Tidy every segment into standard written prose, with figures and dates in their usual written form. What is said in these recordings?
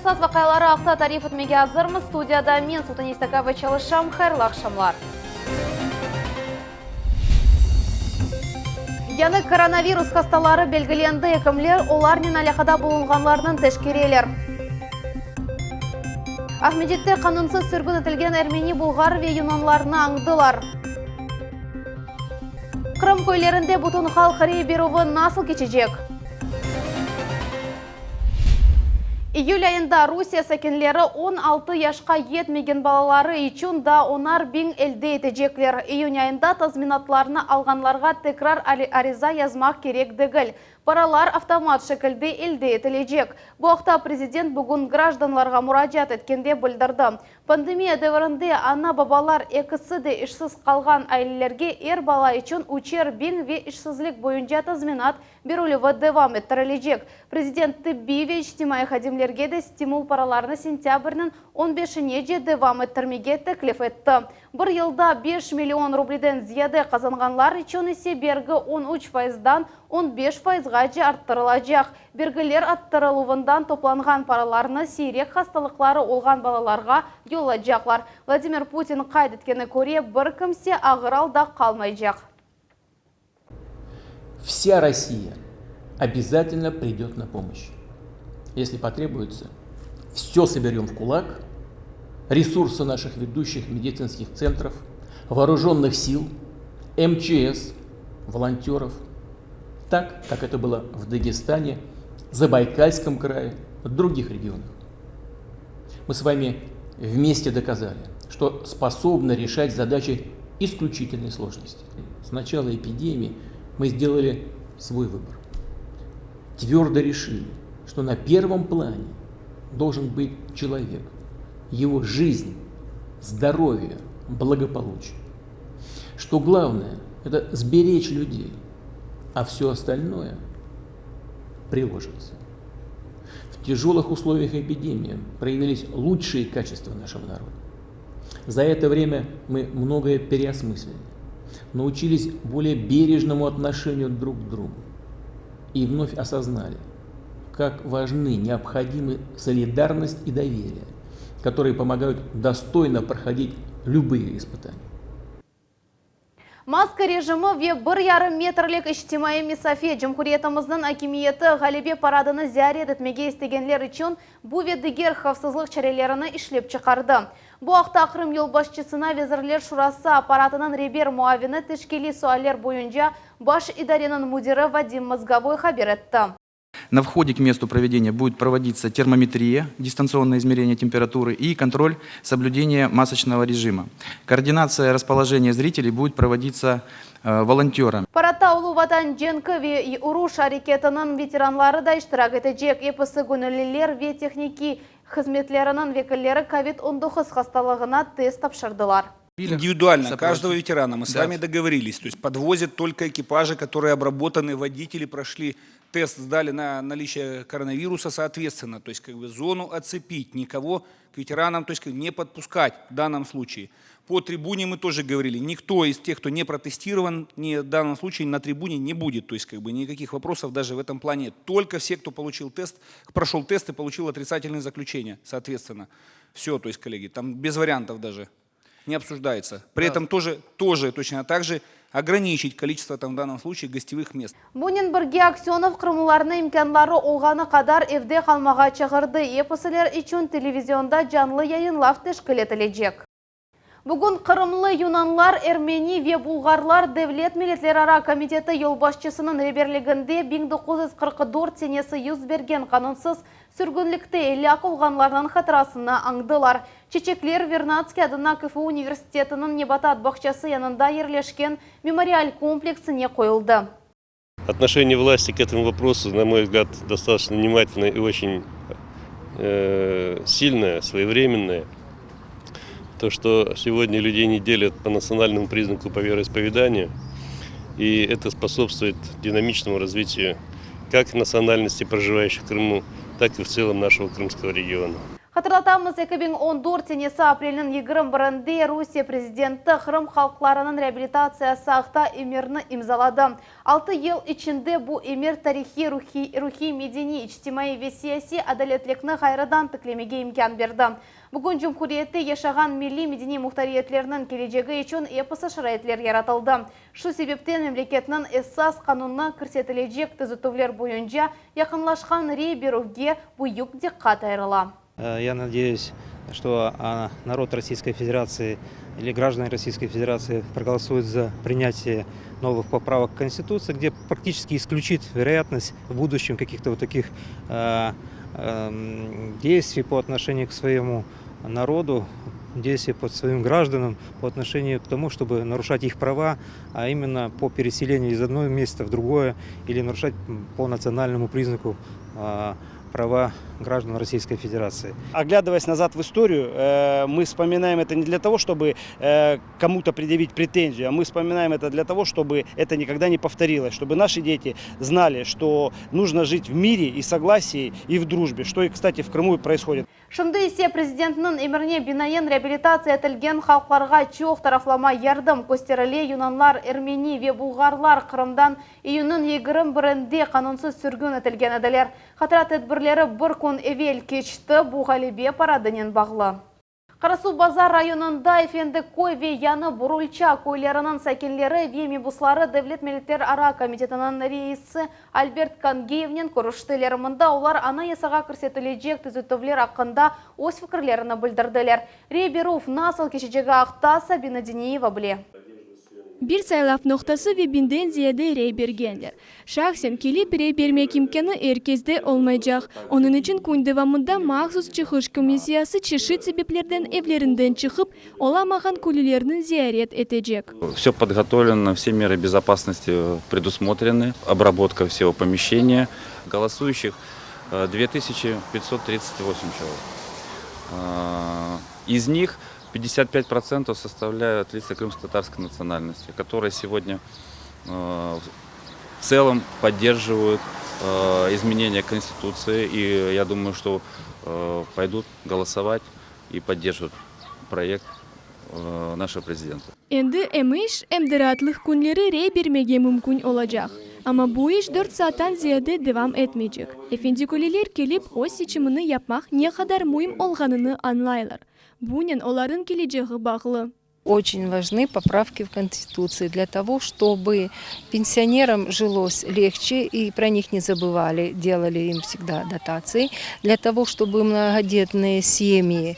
Esas vaqiaları aqta tarif etmege azırmız. Studiyada men, Sultaniye Istakayeva, çalışam. Hayırlı aqşamlar. Yañı koronavirus hastaları belgilendi, ekimler olarnen alâqada bulunğanlarnıñ teşkereler. Aqmescitte qanunsız sürgün etilgen ermeni, bulğar ve yunanlarnı añdılar. Qırım köylerinde bütün halq rey berüvi nasıl keçecek? İyül ayında Rusiye sakinleri 16 yaşqa yetmegen balaları içün daa onar biñ elde etecekler. İyün ayında tazminatlarnı alğanlarğa tekrar ariza yazmaq kerek degil. Paralar avtomat şekilde elde etilecek. Bu aqta prezident bugün grajdanlarğa muracaat etkende bildirdi. Pandemiya devirinde ana-babalar ekisi de işsiz qalğan ailelerge er bala içün üçer biñ ve işsizlik boyunca tazminat berilüvi devam ettirilecek. Prezident tibbiy ve içtimaiy hadimlerge de stimul paralarını sentâbrniñ on beşinece devam ettirmege teklif etti. Bir yılda 5 million rubleden ziyade qazanğanlar içün ise bergi 13 fayızdan 15 fayızğace arttırılacaq. Bergiler arttırıluvından toplanğan paralarnı siyrek hastalıqları olğan balalarğa yollaycaqlar. Vladimir Putin qayd etkenine köre, bir kimse ağır alda qalmaycaq. Вся Россия обязательно придет на помощь. Если потребуется, все соберем в кулак, ресурсы наших ведущих медицинских центров, вооруженных сил, МЧС, волонтеров, так, как это было в Дагестане, Забайкальском крае, других регионах. Мы с вами вместе доказали, что способны решать задачи исключительной сложности. С начала эпидемии мы сделали свой выбор. Твердо решили, что на первом плане должен быть человек, его жизнь, здоровье, благополучие. Что главное – это сберечь людей, а все остальное приложится. В тяжелых условиях эпидемии проявились лучшие качества нашего народа. За это время мы многое переосмыслили, научились более бережному отношению друг к другу и вновь осознали, как важны, необходимы солидарность и доверие, которые помогают достойно проходить любые испытания. Maska rejimi ve 1,5 metrlik içtimaiy mesafe Cumhuriyetimizniñ akimiyeti ğalebe paradını ziyaret etmege istegenler içün bu ve diger havfsızlıq çarelerini işlep çıqardı. Bu aqta Qırım yolbaşçısına Vezirler Şurası apparatınıñ reber muavini teşkiliy sualler boyunca baş idareniñ müdiri Vadim Mozgovoy haber etti. На входе к месту проведения будет проводиться термометрия, дистанционное измерение температуры и контроль соблюдения масочного режима. Координация расположения зрителей будет проводиться волонтерами. Paradta Ulu Vatan cenki ve uruş areketiniñ veteranları da iştirak etecek. Episi göñülliler ve tehnikiy hızmetleriniñ vekilleri COVID-19 hastalığına test tapşırdılar. Индивидуально каждого ветерана мы с вами договорились. То есть подвозят только экипажи, которые обработаны, водители прошли тест, сдали на наличие коронавируса соответственно. То есть как бы зону оцепить, никого к ветеранам то есть, не подпускать в данном случае. По трибуне мы тоже говорили, никто из тех, кто не протестирован, не, в данном случае на трибуне не будет. То есть как бы никаких вопросов даже в этом плане. Только все, кто получил тест, прошел тест и получил отрицательное заключение, соответственно. Все, то есть, коллеги, там без вариантов даже не обсуждается. При этом тоже, тоже точно так же ограничить количество там в данном случае гостевых мест. Bunen birge Aksenov qırımlılarnı imkânları olğanı qadar evde qalmağa çağırdı. Episiler içün televizionda canlı yayınlav teşkil etilecek. Bugün qırımlı yunanlar, ermeni ve bulğarlar Devlet Milletlerara Komiteti yolbaşçısınıñ reberliginde 1944 senesi yüz bergen qanunsız sürgünlikte elâk olğanlarnıñ hatırasını añdılar. Çeçekler Vernadskiy adına KFU universitetiniñ nebatat bağçası yanında yerleşken memorial kompleksine qoyuldı. Отношение власти к этому вопросу, на мой взгляд, достаточно внимательное и очень сильное, своевременное. То, что сегодня людей не делят по национальному признаку, по вероисповеданию, и это способствует динамичному развитию как национальности, проживающих в Крыму, так и в целом нашего крымского региона. Hatırlatamız, 2014 senesi aprelniñ 21-nde Rusiye prezidenti Qırım halqlarınıñ reabilitatsiyası aqta emirni imzaladı. 6 yıl içinde bu emir tarihiy, ruhiy, medeniy, içtimaiy ve siyasiy adaletlikni ğayrıdan tiklemege imkân berdi. Bugün cumhuriyette yaşağan milliy-medeniy muhtariyetlerniñ kelecegi içün episi şaraitler yaratıldı. Şu sebepten memleketniñ Esas qanunına kirsetilecek tüzetüvler boyunca yaqınlaşqan rey berüvge büyük diqqat ayırıla. Я надеюсь, что народ Российской Федерации или граждане Российской Федерации проголосуют за принятие новых поправок к Конституции, где практически исключит вероятность в будущем каких-то вот таких действий по отношению к своему народу, действий по своим гражданам по отношению к тому, чтобы нарушать их права, а именно по переселению из одного места в другое или нарушать по национальному признаку права граждан Российской Федерации. Оглядываясь назад в историю, мы вспоминаем это не для того, чтобы кому-то предъявить претензию, а мы вспоминаем это для того, чтобы это никогда не повторилось, чтобы наши дети знали, что нужно жить в мире и согласии и в дружбе, что и, кстати, в Крыму и происходит. Şimdi ise prezidentniñ emirine binaen reabilitatsiya etilgen halqlarğa çoq taraflama yardım kösterile. Yunanlar, ermeni ve bulğarlar Qırımdan iyünniñ 21-nde qanunsız sürgün etilgen ediler. Hatıra tedbirleri bir kün evel keçti, bu ğalebe paradınen bağlı. Qarasuvbazar rayonında Efendi köy ve Yañı Burulça köyleriniñ sakinleri ve mebusları Devlet milletlerara komitetiniñ reisi Albert Kangiyevnen körüştiler. Mında olar Anayasağa kirsetilecek tüzetüvler aqqında öz fikirlerini bildirdiler. Rey berüv nasıl keçecegi aqta Sabina Diniyeva bile. Bir saylav noqtası ve biñden ziyade rey bergenler. Şahsen kelip rey bermek imkânı er keste olmaycaq. Onıñ içün kün devamında mahsus çıqış komissiyası çeşit sebeplerden evlerinden çıqıp olamağan köylülerni ziyaret etecek. Все подготовлено, все меры безопасности предусмотрены, обработка всего помещения. Голосующих 2538 человек. Из них 55% составляют лица крымско-татарской национальности, которые сегодня в целом поддерживают изменения Конституции. И я думаю, что пойдут голосовать и поддержат проект нашего президента. Endi em iş, em de raatlıq künleri rey bermege mümkün olacaq. Amma bu iş 4 saattan ziyade devam etmeycek. Efendiköylüler kelip öz seçimini yapmaq ne qadar müim olğanını añlaylar. Bunen olarnıñ kelecegi bağlı. Очень важны поправки в Конституции для того, чтобы пенсионерам жилось легче и про них не забывали, делали им всегда дотации, для того, чтобы многодетные семьи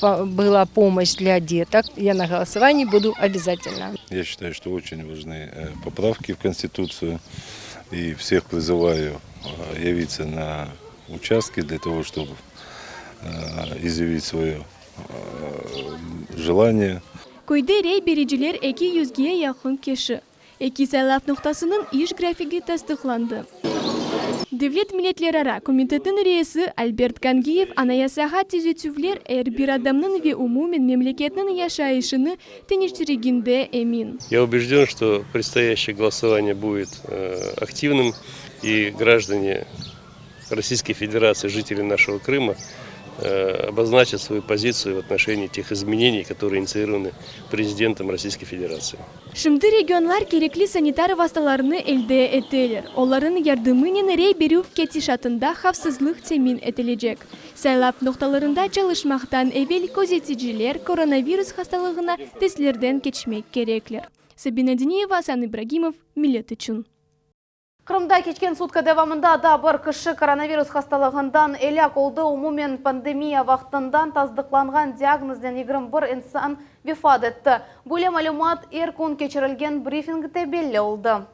была помощь для деток. Я на голосовании буду обязательно. Я считаю, что очень важны поправки в Конституцию. И всех призываю явиться на участки для того, чтобы изъявить свое желание. Köyde rey bericiler 200-ge yaqın kişi. Eki saylav noqtasınıñ iş grafigi tasdıqlandı. Devlet milletlerara komitetiniñ reisi Albert Kangiyev Anayasağa tüzetüvler er bir adamnıñ ve umumen memleketniñ yaşayışını deñiştireceginde emin. Я убежден, что предстоящее голосование будет активным, и граждане Российской Федерации, жители нашего Крыма, обозначат свою позицию в отношении тех изменений, которые инициированы президентом Российской Федерации. Şimdi regionlar kerekli sanitar vastalarını elde eteler. Olarnıñ yardımınen rey berüv ketişatında havfsızlıq temin etilecek. Saylav noqtalarında çalışmaqtan evel közeticiler koronavirus hastalığına testlerden keçmek kerekler. Sabina Diniyeva, Asan İbragimov, Millet içün. Qırımda keçken sutka devamında daa bir kişi koronavirus hastalığından elâk oldı. Umumen pandemiya vaqtından tasdıqlanğan diagnoznen 21 insan vefat etti. Böyle malümat er kün keçirilgen brifingde belli oldı.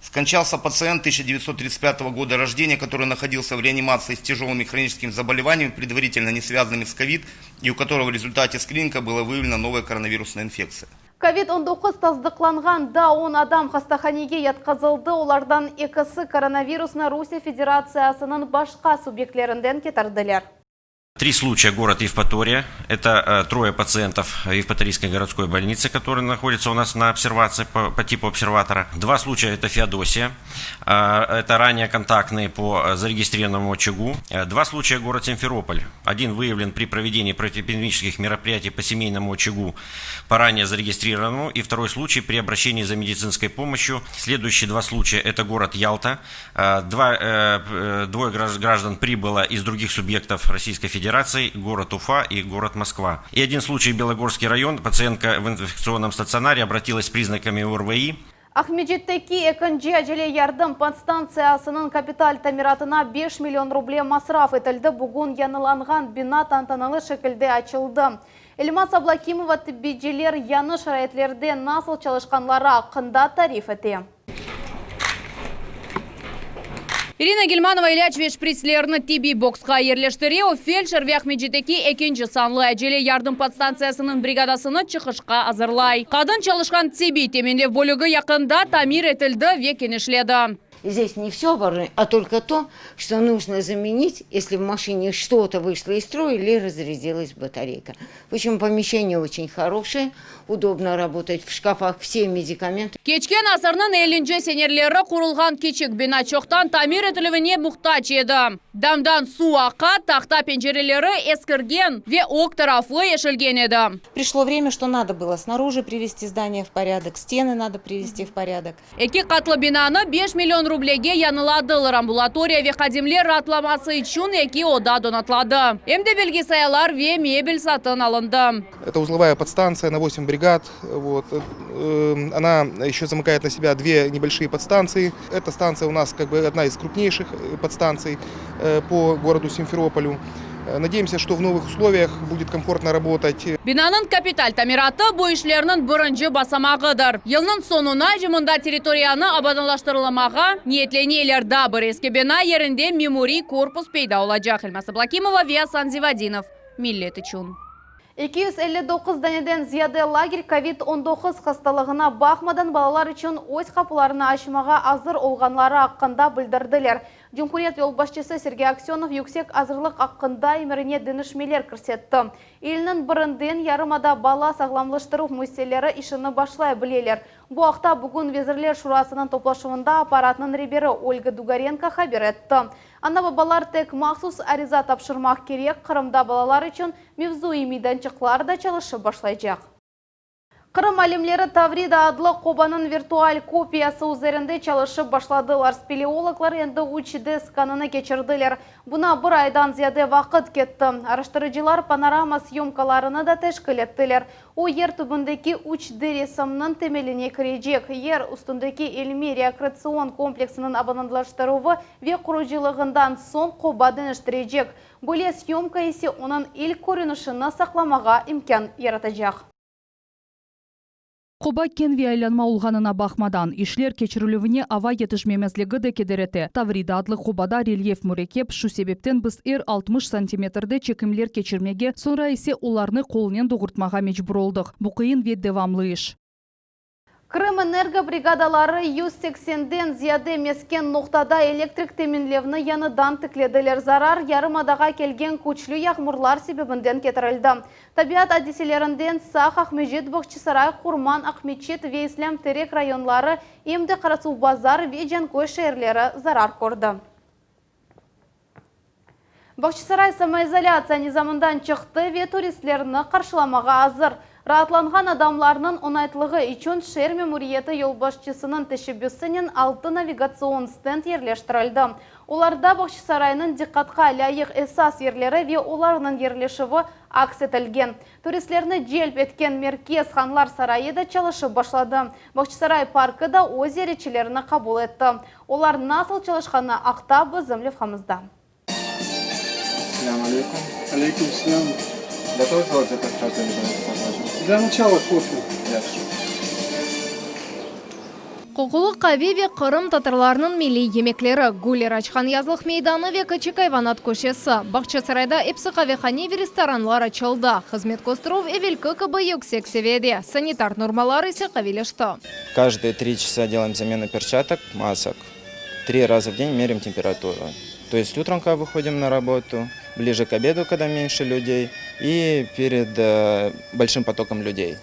Скончался пациент 1935 года рождения, который находился в реанимации с тяжелыми хроническими заболеваниями, предварительно не связанными с ковид, и у которого в результате скрининга была выявлена новая коронавирусная инфекция. COVID-19 tasdıqlanğan daa 10 adam hastahanege yatqızıldı. Olardan ekisi koronavirusnı Rusiye Federatsiyasınıñ başqa subyektlerinden ketirdiler. Три случая город Евпатория. Это трое пациентов Евпаторийской городской больницы, которые находятся у нас на обсервации по, по типу обсерватора. Два случая это Феодосия. Это ранее контактные по зарегистрированному очагу. Два случая город Симферополь. Один выявлен при проведении противоэпидемических мероприятий по семейному очагу по ранее зарегистрированному. И второй случай при обращении за медицинской помощью. Следующие два случая это город Ялта. Два, двое граждан прибыло из других субъектов Российской Федерации, город Уфа и город Москва. И один случай Белогорский район. Пациентка в инфекционном стационаре обратилась с признаками ОРВИ. Aqmescitteki ekinci acele yardım podstantsiyasınıñ kapital tamiratına 5 million ruble masraf etildi. Bugün yañılanğan bina tantanalı şekilde açıldı. Elmaz Ablâkimova tibbiyciler yañı şaraitlerde nasıl çalışqanları aqqında tarif ete. İrina Gelmanova ilâc ve şpritslerni tibbiy boksqa yerleştire. O, feldşer ve Aqmescitteki ekinci sanlı acele yardım podstantsiyasınıñ brigadasını çıqışqa azırlay. Qadın çalışqan tibbiy teminlev bölügi yaqında tamir etildi ve kenişledi. Здесь не все оборудование, а только то, что нужно заменить, если в машине что-то вышло из строя или разрядилась батарейка. В общем, помещение очень хорошее, удобно работать в шкафах, все медикаменты. Keçken asırnıñ 50 seneleri qurulğan kiçik bina çoqtan tamir etilüvine muhtac edi. Damdan suv aqa, tahta pencereleri eskirgen ve ög tarafı eşilgen edi. Пришло время, что надо было снаружи привести здание в порядок, стены надо привести в порядок. Eki qatlı binanı 5 million rublege yañıladılar. Ambulatoriya ve hadimler raatlaması içün eki oda donatıldı. Em de bilgisayarlar ve mebel satın alındı. Это узловая подстанция на 8 бригад. Вот. Она еще замыкает на себя две небольшие подстанции. Эта станция у нас как бы одна из крупнейших подстанций по городу Симферополю. Надеемся, что в новых условиях будет комфортно работать. Binanıñ kapital tamiratı bu işlerniñ birinci basamağıdır. Yılnıñ soñunace mında territoriyanı abadanlaştırılmağa niyetleneler. Daa bir eski bina yerinde memuriy korpus peyda olacaq. Elmaz Ablâkimova ve Asan Zivadinov. Millet içün. 259 daneden ziyade lager COVID-19 hastalığına baqmadan balalar içün öz qapılarını açmağa azır olğanları aqqında bildirdiler. Cumhuriyet yolbaşçısı Sergey Aksönov yüksek azırlıq aqqında emirine deñişmeler kirsetti. İyülniñ birinden yarımada bala sağlamlaştıruv müessiseleri işini başlay bileler. Bu aqta bugün Vezirler Şurasınıñ toplaşuvında apparatnıñ reberi Olga Dugorenko haber etti. Ana-babalar tek mahsus ariza tapşırmaq kerek, Qırımda balalar içün mevzuiy meydançıqlar da çalışıp başlaycaq. Qırım alimleri Tavrida adlı qobanıñ virtual kopiyası üzerinde çalışıp başladılar. Speleologlar endi 3D skanını keçirdiler. Buña bir aydan ziyade vaqıt ketti. Araştırıcılar panorama syomkalarını da teşkil ettiler. O yer tübündeki 3D resimniñ temeline kirecek. Yer üstündeki ilmiy rekreatsion kompleksiniñ abadanlaştıruvı ve qurucılığından soñ qoba deñiştirecek. Böyle syomka ise onıñ ilk körünişini saqlamağa imkân yaratacaq. Qoba keñ ve aylanma olğanına baqmadan, işler keçirilüvine ava yetişmemezligi de keder ete. Tavrida adlı qobada relyef mürekkep, şu sebepten biz er 60 santimetrde çekimler keçirmege, soñra ise olarnı qolnen doğurtmağa mecbur oldıq. Bu qıyın ve devamlı iş. Krımenergo brigadaları 180-den ziyade mesken noqtada elektrik teminlevni yañıdan tiklediler. Zarar yarımadağa kelgen küçlü yağmurlar sebebinden ketirildi. Tabiat adiselerinden Saq, Aqmescit, Bağçasaray, Qurman, Aqmeçit ve İslâm Terek rayonları, em de Qarasuvbazar ve Canköy şeerleri zarar kördi. Bağçasaray samoizolâtsiya nizamından çıqtı ve turistlerni qarşılamağa azır. Raatlanğan adamlarnıñ oñaytlığı içün şeer memuriyeti yolbaşçısınıñ teşebbüsinen altı navigatsion stend yerleştirildi. Olarda Bağçasaraynıñ diqqatqa lâyıq esas yerleri ve olarnıñ yerleşüvi aks etilgen. Turistlerni celp etken merkez Hanlar sarayı da çalışıp başladı. Bağçasaray parkı da öz ziyaretçilerini qabul etti. Olar nasıl çalışqanı aqta bizim levhamızda. Selâm aleyküm. Aleyküm selâm. Готовы сделать заказ сразу или давайте попозже? Для начала кофе. Yahşı. Qoqulı qave ve Qırım tatarlarınıñ milliy yemekleri, güller açqan yazlıq meydanı ve kiçik ayvanat köşesi. Bağçasarayda episi qavehane ve restoranlar açıldı. Hızmet kösterüv evelki kibi yüksek seviyede, sanitar normalar ise qaviyleşti. Каждые три часа делаем замену перчаток, масок. Три раза в день меряем температуру. То есть утром, когда выходим на работу, ближе к обеду, когда меньше людей, и перед э, большим потоком людей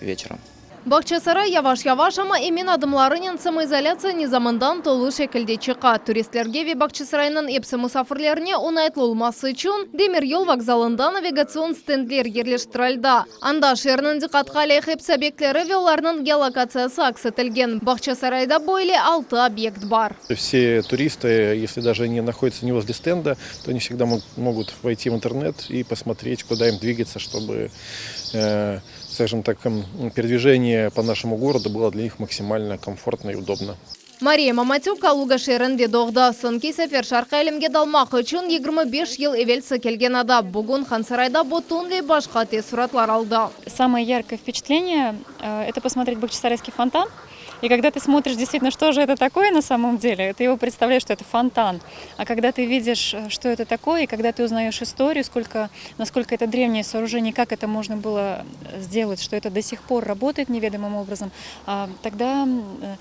вечером. Bağçasaray yavaş-yavaş, amma emin adımlarınen samoizolâtsiya nizamından tolu şekilde çıqa. Turistlerge ve Bağçasaraynıñ epsi musafirlerine oñaytlı olması içün demiryol vokzalında navigatsion stendler yerleştirildi. Anda şeerniñ diqqatqa lâyıq epsi obyektleri ve olarnıñ geolokatsiyası aks etilgen. Bağçasarayda böyle altı obyekt bar. Все туристы, если даже они находятся не возле стенда, то они всегда могут войти в интернет и посмотреть, куда им двигаться, чтобы, э, скажем так, передвижение по нашему городу было для них максимально комфортно и удобно. Mariya Mamatük Kaluga şeerinde doğdı. Soñki sefer şarqiy alemge dalmaq içün 25 yıl evelsi kelgen edi. Bugün Hansarayda bütünley başqa teessuratlar aldı. Самое яркое впечатление э, – это посмотреть Бахчисарайский фонтан. И когда ты смотришь действительно, что же это такое на самом деле, ты его представляешь, что это фонтан. А когда ты видишь, э, что это такое, и когда ты узнаешь историю, сколько, насколько это древнее сооружение, как это можно было сделать, что это до сих пор работает неведомым образом, а, тогда э,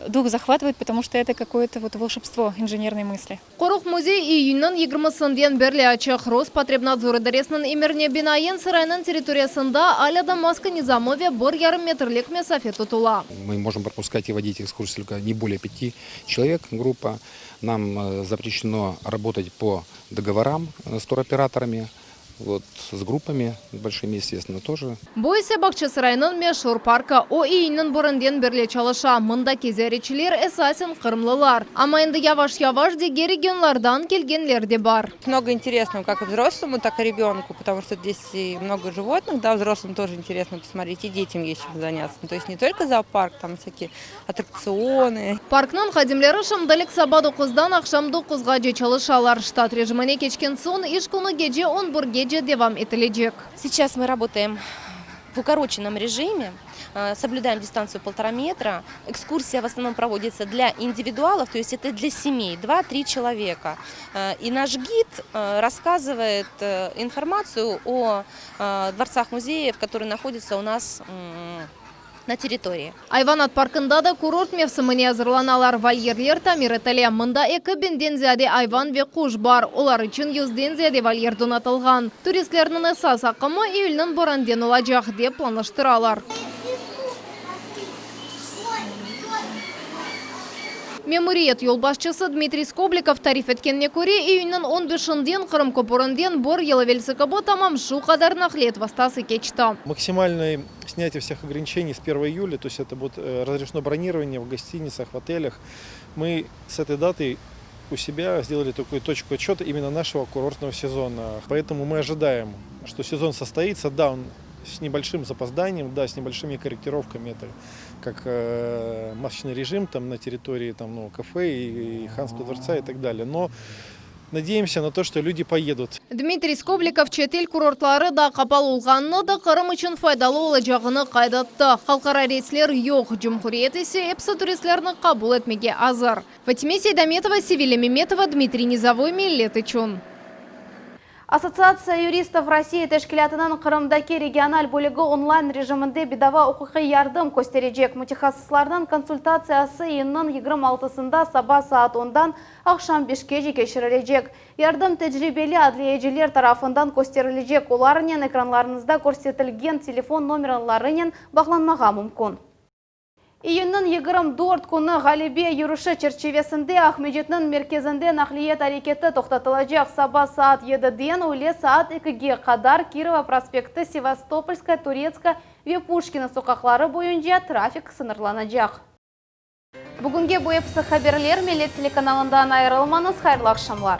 дух захватывает, потому что это какое-то вот волшебство инженерной мысли. Qoruq müzey iyünniñ yigirmisinden berli açıq. Rospotrebnadzor idaresiniñ emirine binaen saraynıñ territoriyasında alâ da maska nizamı ve bir yarım metrlik mesafe tutula. Мы можем пропускать и водить экскурсию только не более пяти человек, группа. Нам э, запрещено работать по договорам э, с туроператорами, вот, с группами большими, естественно, тоже. Bu ise Bağçasaraynıñ meşur parkı. O iyünniñ birinden berli çalışa. Mındaki ziyaretçiler esasen qırımlılar. Amma endi yavaş-yavaş diger regionlardan kelgenler de bar. Много интересного как и взрослому, так и ребенку, потому что здесь и много животных, да, взрослым тоже интересно посмотреть, и детям есть чем заняться. Ну, то есть не только зоопарк, там всякие аттракционы. Parknıñ hadimleri şimdilik saba doquzdan aqşam doquzğace çalışalar. Ştat rejimine keçken soñ iş künü gece on birgece devam etilecek. Сейчас мы работаем в укороченном режиме, э, соблюдаем дистанцию полтора метра. Экскурсия в основном проводится для индивидуалов, то есть это для семей, 2-3 человека. Э, И наш гид э, рассказывает э, информацию о э, дворцах музеев, которые находятся у нас м, на территории. Ayvanat parkında da kurort mevsimine azırlanalar. Volyerler tamir etile. Mında 2000-den ziyade ayvan ve quş bar. Olar içün yüzden ziyade volyer donatılğan. Turistlerniñ esas aqımı iyülniñ birinden olacaq, dep planlaştıralar. Memuriyet yolbaşçısı Dmitriy Skoblikov tarif etkenine köre, iyünniñ 15-inden Qırım köpürinden bir yıl evelsi kibi tamam şu qadar naqliyat vastası keçti. Максимальное снятие всех ограничений с 1 июля, то есть это будет э, разрешено бронирование в гостиницах, в отелях. Мы с этой даты у себя сделали такую точку отсчета именно нашего курортного сезона. Поэтому мы ожидаем, что сезон состоится. Да, он с небольшим запозданием, да, с небольшими корректировками. Это как э, масочный режим там на территории там, ну, кафе и, и Ханского дворца и так далее. Но надеемся на то, что люди поедут. Dmitriy Skoblikov çetel kurortları da qapalı olğanını da Qırım içün faydalı olacağını qayd etti. Halqara reysler yoq, cumhuriyet ise episi turistlerni qabul etmege azır. Fatime Seydametova, Sevilya Memetova, Dmitriy Nizovoy, Millet içün. Assotsiatsiya yuristov Rossii teşkilâtınıñ Qırımdaki regional bölügi onlayn rejiminde bedava uquqiy yardım kösterecek. Mütehassıslarnıñ konsultatsiyası iyünniñ 26-sında saba saat ondan aqşam beşkece keçirilecek. Yardım tecribeli adliyeciler tarafından kösterilecek. Olarnen ekranlarıñızda körsetilgen telefon nomerlarınen bağlanmağa mümkün. İyünniñ 24 künü Ğalebe yürüşi çerçivesinde Aqmescitniñ merkezinde naqliyat areketi toqtatılacaq. Saba saat 7-den öyle saat 2-ge qadar Kirova prospekti, Sevastopolskaya, Turetskaya ve Puşkina soqaqları boyunca trafik sıñırlanacaq. Bugünge bu episi haberler Millet telekanalından ayırılmañız. Hayırlı aqşamlar.